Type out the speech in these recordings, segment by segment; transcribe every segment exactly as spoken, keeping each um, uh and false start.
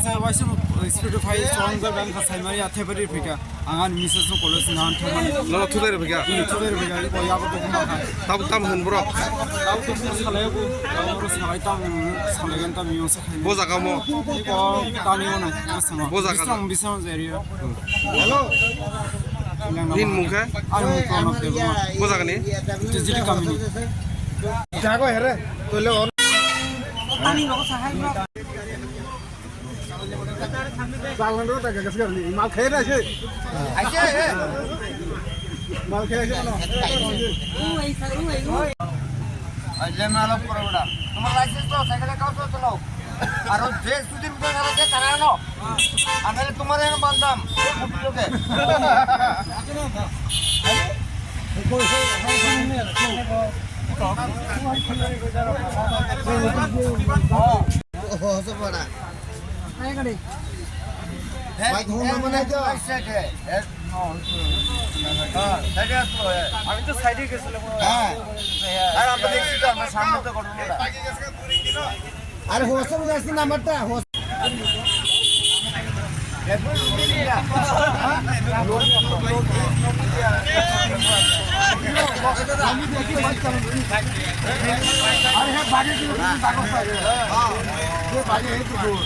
Sa waisa speed of high strong ga bang ka sai mari athe bari phika. Ang ani mises no college na an thang. No thudai phika. Ni thudai phika ko ya ko ko ma. Tab tam hun bro. Tab to salai ko. Tab to salai tam salai gan tam yo sa khai. Bo jaga mo. Ko tani ona. Bo jaga. Bisam bisam area. Hello. Nini mung khe? Ani mung Pranab Debbarma. Bo jaga ni? Tijili kamini. Jago here. Tole on. Ani logo sahai bro. Jalan ro ta gas kar li. Mal khe na se. Aise, aise. Mal khe se no. Aile malo pura bada. Tomar license to cycle ka to chalo. Aro je sudin ko gala je tarano. Amele tomare no bandam. Ei butlo ke. আমি তো সাইডে গেছিলাম। হ্যাঁ। আর আমরা দেখছি তো, আমরা সামনে তো ঘটনাটা। আরে হোসেন যাচ্ছে নাম্বারটা, হোসেন। আরে হ্যাঁ, বাড়ি দিলে তুমি কাগজ পাবে। হ্যাঁ, যে বাড়ি এই তো দূর।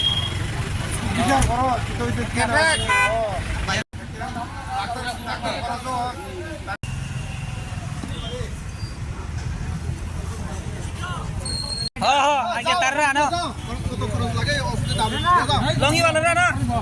বিচার করো, কি তো ওই যে কেন? Ha, ha, aja tarra, no? Longi wala ra, no?